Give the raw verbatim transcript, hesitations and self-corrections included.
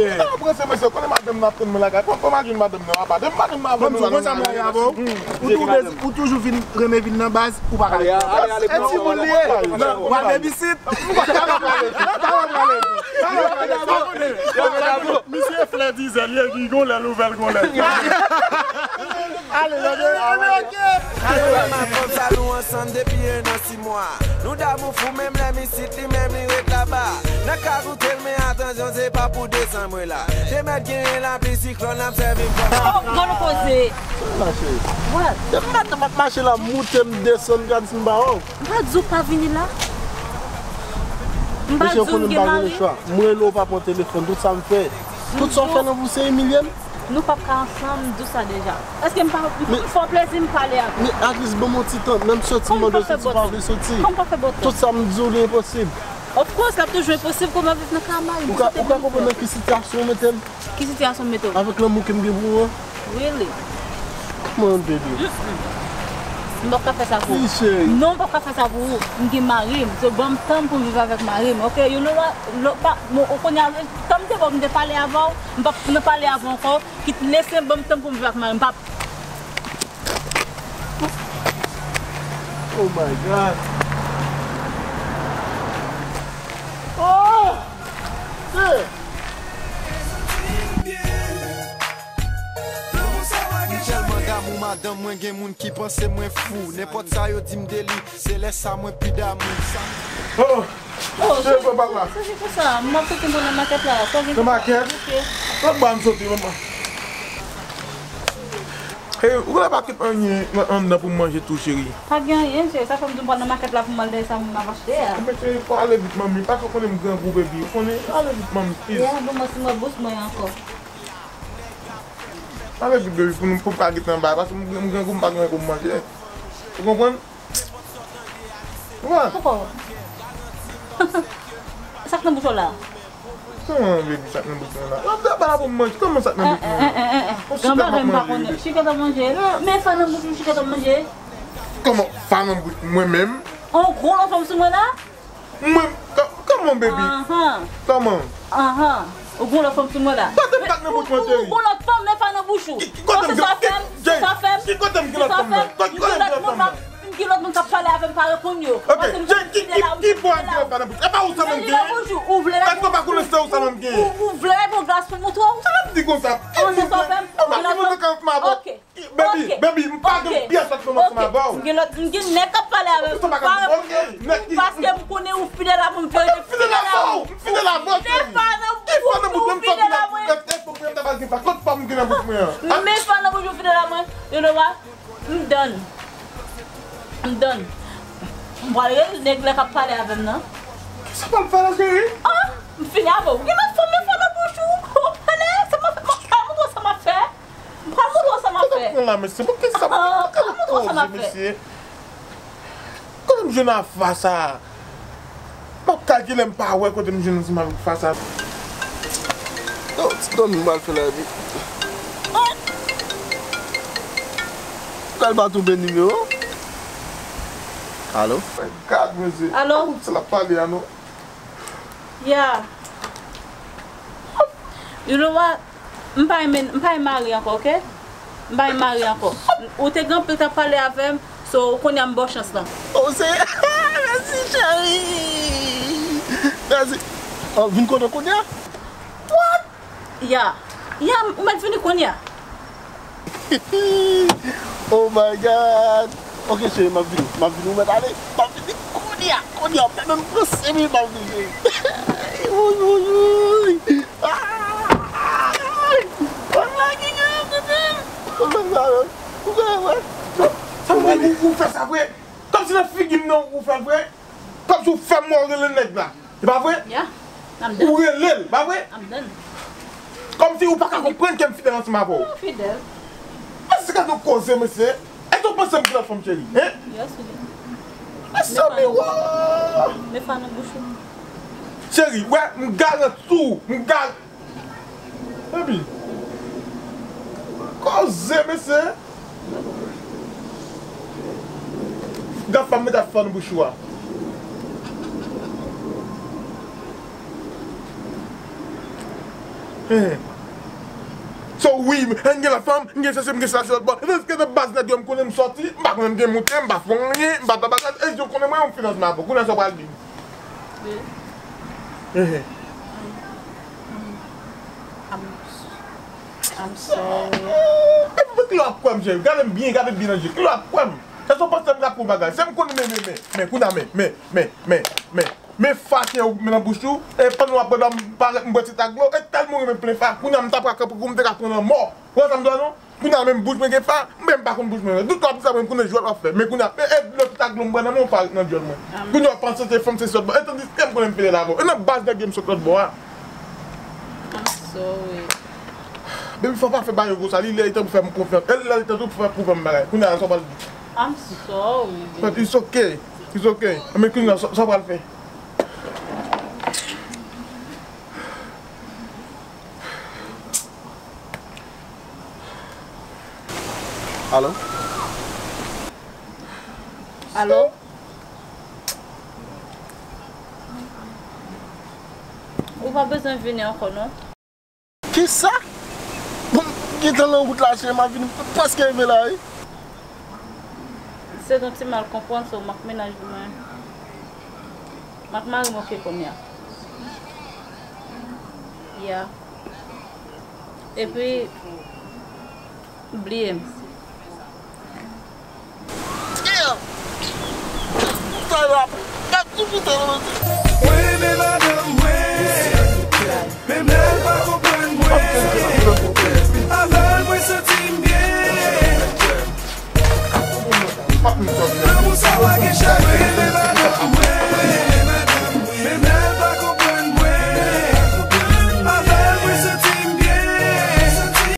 gen. Ou pa prese, mesye, konnen madanm nan ap tann mwen lakay. Pran, pran madanm nan, papa. Depi madanm nan ap tann mwen lakay. Ou konn sa m rayi avè w? Ou tou dezi-, ou toujou vin renmen vin nan baz, ou pa ka ale nan baz. E timoun li ye. W ap babysit. Misye flè dizèl, ye ki gon lè louvèl, gon lè. Ale, ale, ale, ok. Mwen ak fanm sa nou ansanm depi en an sis mwa. Nou damou fou, menm lè m isit, li menm li ret laba. Nan ka goute l, men atansyon, se pa pou desann mwen la. Te mèt genyen lapli, siklòn, ap sèvi m kòm. Oh, gwo koze. Sa mache. What? Depi maten m ap mache la, m moute, m desann, gad si m pa wè w. M pa di w pa vini la. M pa di w m gen mari. M rele w pa pran telefòn, tout sa m fè. Tout sa w fè nan vi w se imilye m. Nou p ap ka ansanm, m di w sa deja. Èske m pa, m fè w plezi, m pale avè w? Men at least ban m yon ti tan, menm soti m mande w soti, w pa vle soti. Kòman m pa fè bòt? Tout sa m di w li enposib. Of course, l ap toujou enposib, kòman viv nan kay mari m? Ou ka, ou ka konprann nan ki sitiyasyon w mete m? Ki sitiyasyon m mete w? Avèk lanmou ke m gen pou ou an. Really? Come on, baby. Mm-mm. M p ap ka fè sa pou ou. Wi, cheri. Non, m p ap ka fè sa pou ou. M gen mari m. So, ban m tan pou m viv avèk mari m, ok? You know what? Lò, pa, bon, ou konnen, tan m te ba w, m te pale avè w. M p ap nan pale avè w ankò. Kit, lese m, ban m tan pou m viv ak mari m. M p ap. Oh my God. Oh! Shit! Mwen tèlman damou madanm mwen, gen moun ki panse mwen fou. Nenpòt sa yo di m de li, se lè sa mwen pi damou. Sa. Oh! Oh, cheri, cheri, pa la. Sa se pou sa. M ap soti m pral nan makèt la. Sa gen nan makèt? Ok. Lòt bò a m soti, manman. Hey, ou la pa kite anyen nan anndan pou m manje tou, cheri? Pa gen anyen, cheri. Sa fè m di m pral nan makèt la pou m al dèyè sa m ap achte a. Enben, cheri, fò ale vit, manmi. Paske ou konnen m grangou, baby. Ou konnen, ale vit, manmi, please. Yeah, bon, mwen si mwen bous mwen ankò. Ale vit, baby, pou nou, pou m pa gen tan bay, paske m, m grangou, m pa gen anyen pou m manje. Ou konprann? Wè. Poko. Sa k nan bouch ou la? Kòman, baby, sa k nan bouch mwen la? Wè, m pa la pou m manje. Kòman sa k nan bouch mwen la? Yon chikèt m ap manje. Chikèt w ap manje? Men fa nan bouch ou, chikèt w ap manje? Kòman fa nan bouch mwen menm? On gwo lòt fanm sou mwen la? Mwen, kò-, kòman, baby? Ahan. Kòman? Ahan. Ou gon lòt fanm sou mwen la. Kote m bat nan bouch mwen, cheri? Ou gon lòt fanm, men pa nan bouch ou. Ki, ki kote m gen, ki, ki, ki kote m gen lòt fanm nan? Kote, kote m gen lòt fanm nan? M gen lòt moun k ap pale avè m, pa reponn yo. Ok, ki, ki, ki bò m gen lòt fanm nan bouch? E pa ou sèlman m genyen? Ou vle la? Èske w pa konnen se ou sèlman m genyen? Ou, ou vle la pou glas pou m montre w? Sa m ap di konsa? Ki moun? Ou pa di moun nan ka fè m avè w? Ok. Baby, baby, m pa gen pyès lòt moun ansanm avè w. M gen lòt, m gen nèg k ap pale avè m. Ou pa reponn mwen. Paske m konnen ou fidèl avè m, verite, m fidèl avè w. M fidèl avè w, cheri. Men pa nan bouch ou, ou fidèl avè mwen. Lòt fanm ki nan bouch mwen an. Men pa nan bouch ou fidèl avè mwen. You know what? M done. M done. M pral rele nèg la k ap pale avè m nan. Kisa w pral fè la, cheri? Ah, m fini avè w. Gen lòt fanm, men pa nan bouch ou. Ou konprann? Sa m ap fè, m ap montre w sa m ap fè. M pral montre w sa m ap fè. Kòman pran la, mesye? Pou ki sa m ap fè? Kote m jwenn afa sa? M ap kalkile, m pa wè kote m jwenn ansanm avèk fa sa. Yo, ti dòmi m pral fè la epi. Pral pa toupe nimewo. Alo? Gad, mesye. Alo? Ak moun sa l ap pale a, non? Yeah. You know what? M pa renmen, m pa renmen mari ankò, ok? M pa renmen mari ankò. Ou te gen anpil tan pale avè m, so kounye a m ba w chans lan. Oh, se, mèsi, cheri. Mèsi. Oh, vin kote w kounye a? What? Ya. Ya, ou mèt vini kounye a. Oh my God. Ok, cheri, m ap vini. M ap vini, ou mèt ale. M ap vini. Ya, kounye a, w pa menm panse, men m pa oblije. Wouywouywouyy. Ay! Wala ki gen an tete m. Ou fè sa vre? Kòmsi nan figi m nan ou fè l vre? Kòmsi w fè m wè w rele nèg la. E pa vre? Ya, m ap dan. Ou rele l, pa vre? M ap dan. Kòmsi ou pa ka konprann ke m fidèl ansanm avè w. Ou fidèl. Mesye, se gade yon koze, mesye. Èske w panse m gen lòt fanm, cheri? Hein? Yes, ou gen. Mezanmi, wo! Met fa nan bouch ou. Cheri, wè, m garanti w, m gar-, Baby. Koze, mesye. Gad fanm, gad fanm nan bouch ou a. Hein. So, wi, m gen lafanm, m gen sesi, m gen sela, se lòt bò. Epi ke nan baz nèg yo, m konnen m sòti, m pa konnen m gen moute, m pa fè anyen, m pa tabakad, e yo konnen mwen, yon finans m avè w. Kounye a sa w pral di m. Wi. Hein. I'm, I'm, I'm sorry. Epi ki lè w ap kwè m, cheri? Gade m byen, gade m byen nan je. Ki lè w ap kwè m? Èske w panse m ka fè yon bagay? Se m konn men, men, men, men, kounye a, men, men, men, men, men, men fache w nan bouch ou, e pandan w ap bwè dlo, m parèt, m bwè ti tak dlo, e tèlman w renmen plen fa, kounye a m ta pral kanpe kou, m te ka pran lanmò. Ou wè sa m di w a non? Kounye a menm bouch mwen gen fa, m menm pa konn bouch mwen. Dout w ap di sa, mwen m konnen jwèt w ap fè. Men kounye a, e, e dlo ti tak dlo m bwè nan men w parèt nan djòl mwen. Kounye a w ap panse se fanm se sòt bò. E tandiske m konnen m fidèl avè w. E nan baz nèg yo m sòt lòt bò a. I'm sorry. Baby, fò w pa fè bagay yo konsa. Li lè li tan pou fè m konfyans. E lè li tan tou pou fè, pou fè m bagay. Kounye a, sa w pral di? I'm sorry, baby. But it's okay. It's okay. Men kounye a, sa, sa w pral fè? Alo? Alo? Ou pa bezwen vini ankò, non? Kisa? Bon, m gentan nan wout la, cheri, m ap vini, m prèske rive la, wi. Se yon ti mal konprann, so m ak mennaj mwen. M ak mari m oke kounye a. Ya. Epi, bliye m. Yeah! Sa la, mèt tou pita nan mèt. Mwen renmen madanm mwen, menm lè l pa konprann mwen. Avè l mwen santi m byen. Lanmou sa pa gen chay.